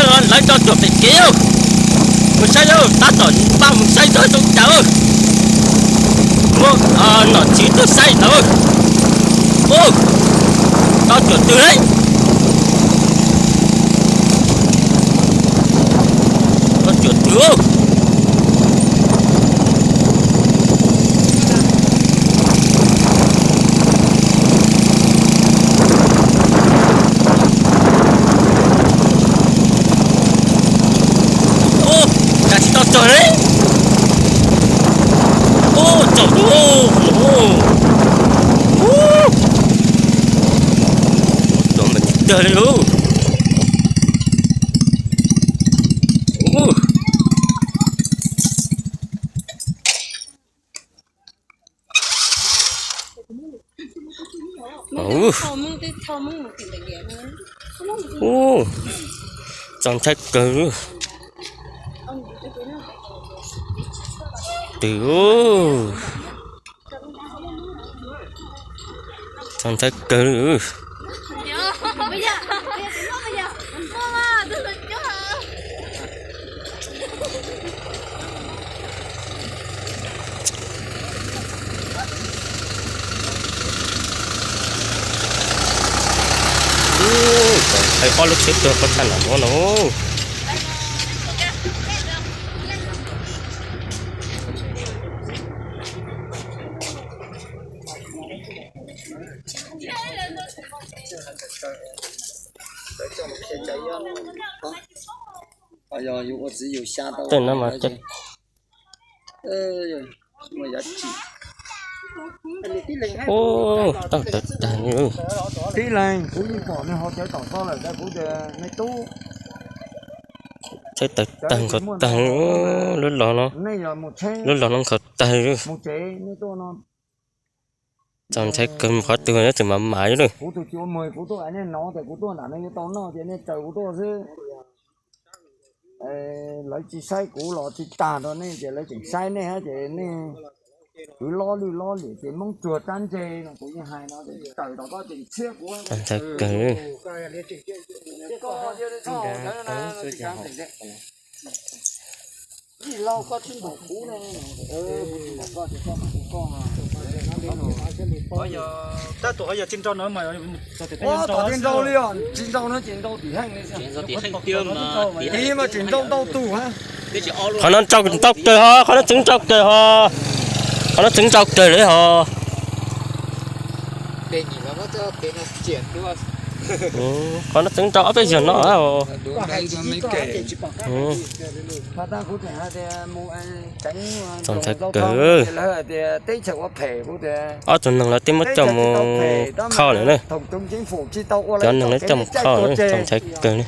Lawv tso cuam pem kev, mus saib, tab tom npaj mus saib txog zoo cas. Muaj nom tswv tuaj saib ntawd. Tso cuam twg, tso cuam twg. Ub, cas tsis tau tawg li. Ub, tsaus ntuj, tsaus mas tsis tawg li lauj. Ub, txaus ntshai kawg. Twg, txaus ntshai kawg. Ub, txaus ntshai ob lub tsheb tuag qhov tshaj nam no. Tej no mas ub, tawg tawg tag li. Tib leeg kuv yeej pom nws ho cawv tom toj lawm ntag kuv tias me tub. Tsheb tawg tag nkhaus tag, lub los no, lub los no nkhaus tag. Txaus ntshai kawg, mus qhov twg nyob tseem mam mam li. Kuv tus tsis ua muag kuv tuaj hais nej no tias kuv tuaj nram no yuav tau noj ces nej raws kuv tuaj xwb. Lawv tsis saib kuv los tsis tag rau nej ces lawv tseem saib nej ces nej kwv lob lwj lob liam ces Hmoob tsuag rab ntseg no kuv yeej hais no ces tawm tom koj tseem txhiab kuv. Txaus ntshai kawg. Tab tus ho yog tsis nrau no mas, tom tsis nrau li os, tsis nrau no ces nrau tim heej li. Tim mas tseem nrau ntau tus ha. Qhov no nrau ntau kawg ho, qhov no tseem nrau kawg ho, qhov no tseem nrau kawg li ho. Qhov no tseem nrau ob peb zaug no. Txaus ntshai kawg. Ob tug neeg lawv twb muab coj mus kho lawm na. Cov neeg lawv coj mus kho lawm, txaus ntshai kawg li.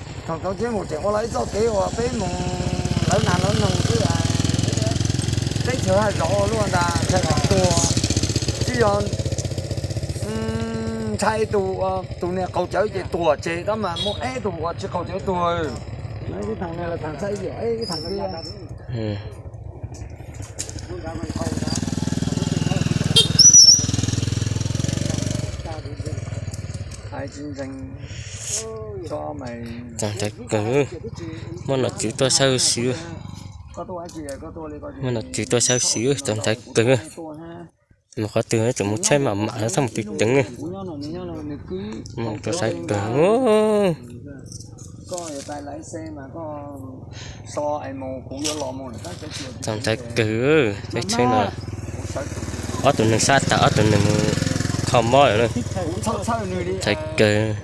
Teb chaws haj zov luaj ntag, ntshai tuag. Tsis yog ntshai tus, tus niag qaug cawv ces tuag tseg tab mas muaj ib tug uas tsis qaug cawv tuag. Txaus ntshai kawg, muaj nom tswv tuaj saib xwb. Muaj nom tswv tuaj saib xwb, txaus ntshai kawg. Mus qhov twg tseem mus tsheb mam mam txhob mus twg ceev. Mus tuaj saib kawg. Txaus ntshai kawg, peb tsheb no. Ob tug neeg sab tas ob tug neeg mus kho mob lawm. Ntshai kawg.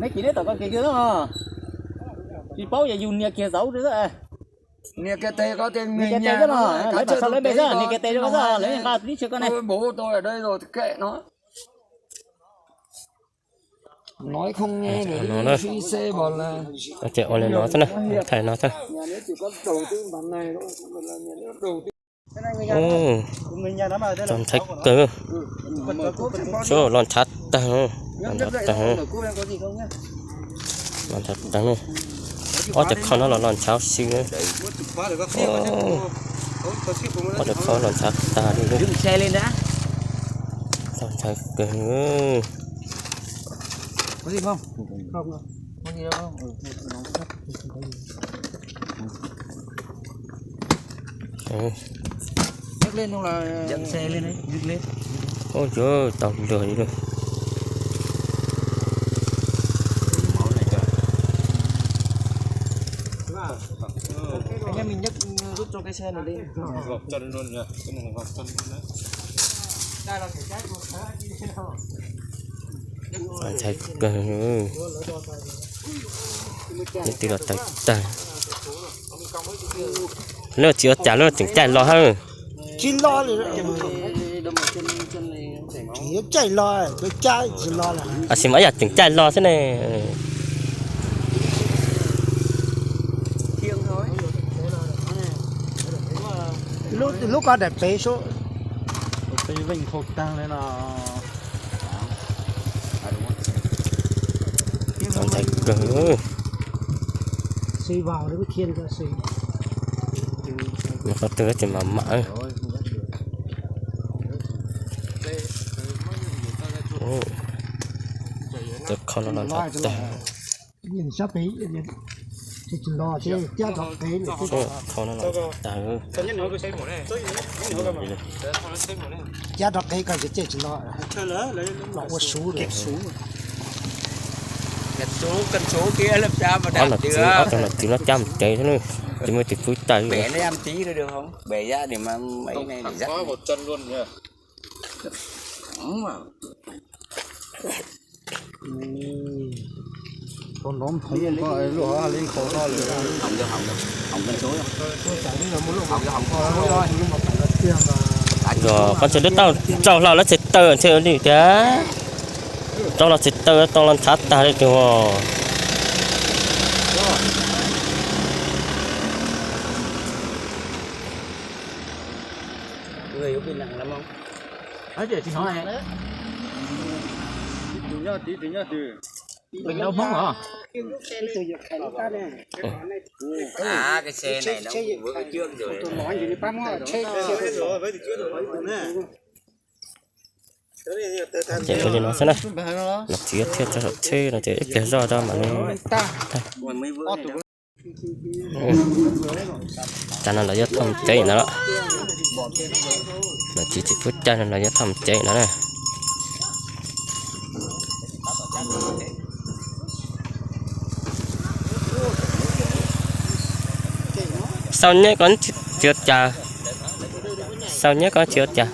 Neb kis neb tom ko kis kiag xwb os. Tsis paub yog yus nias kiag zaub xwb. Nias kiag tes ko, nias kiag tes xwb no, lawv pam sau lawv npe xwb, nias kiag tes rau xwb, lawv nqa tib tsheb ko ne. Ces ua li no xwb na, thaij no xwb. Txaus ntshai kawg, los ntshav tag, los ntshav tag. Los ntshav tag, ob cov khau no los los ntshav si. Ob cov khau los ntshav tag li. Tau ntshav kawg. Ub, yuav tau luag li. Ntshai kawg, leej twg los tawg tag. Lawv tsis ua cas lawv tseem caij los hab. Tsis los li, tseem yuav caij los, yuav caij tsis los lawm. Tab sis mas ib yam tseem caij los xwb ne. Lub, lub ko daim pem sub. Txaus ntshai kawg. Qhov twg tseem mam mam. Cov khau no los ntshav tag. Khau no los ntshav tag. Cab rov qev kom tsis txij tsis los, los ua suv. Ob niam txiv, ob tug niam txiv no cab mus tsev xwb, tsis muaj tus pub caij li. Yog koj ntshe lub taub rau hlau lawv txhais taw ntshe li tiag, rau los txhais taw tau los ntshav tag li tiag. Ces ua li no xwb na, los txiv thiaj tso saum tsheb no ces ib pliag zoj rau mam li. Cas no los yuav thauj mus tsev no los, los txiv tsis pub caij no los yuav thauj mus tsev no na. Xau nyab ko tsis ua cas, xau nyab ko tsis ua cas.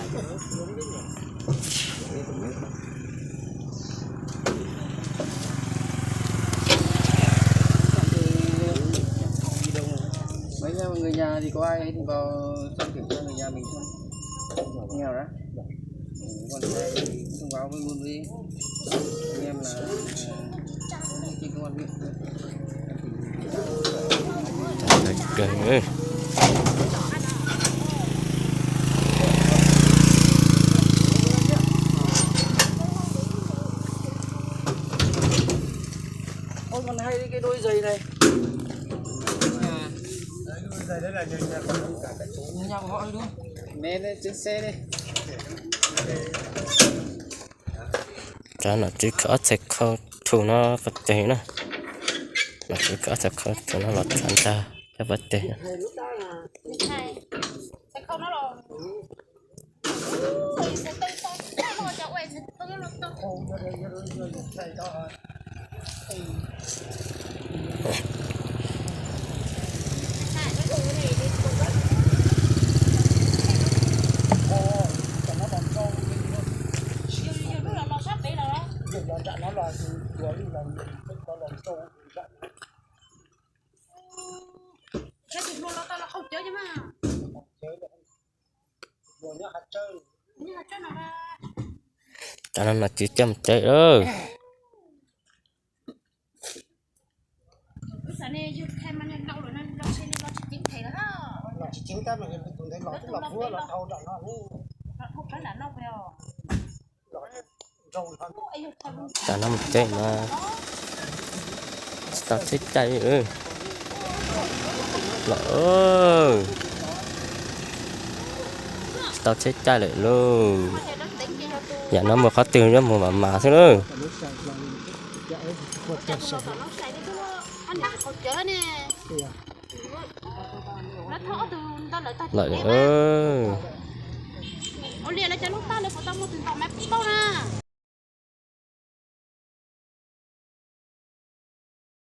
Mấy người nhà thì có ai thì vào xem thử cho người nhà mình xem như nào đó. Còn cái này thì thông báo với luôn với anh em là trên công an huyện. Ôi, còn hay cái đôi giày này. Nhà của họ đi đúng không? Mẹ lên trên xe đi. Rau nom tswv khawb ob txhais khau rhuv no pov tseg na. Nom tswv khawb ob txhais khau rhuv no los txhais ntag cov pov tseg. Cov no mas tsis coj mus tsev lawm. Cov no mus tsev mas Tau tsheb caij lawm. Tsis tau tsheb caij lawm lauj. Yam no mus qhov twg yuav mus mas mas xwb lauj. Lawm.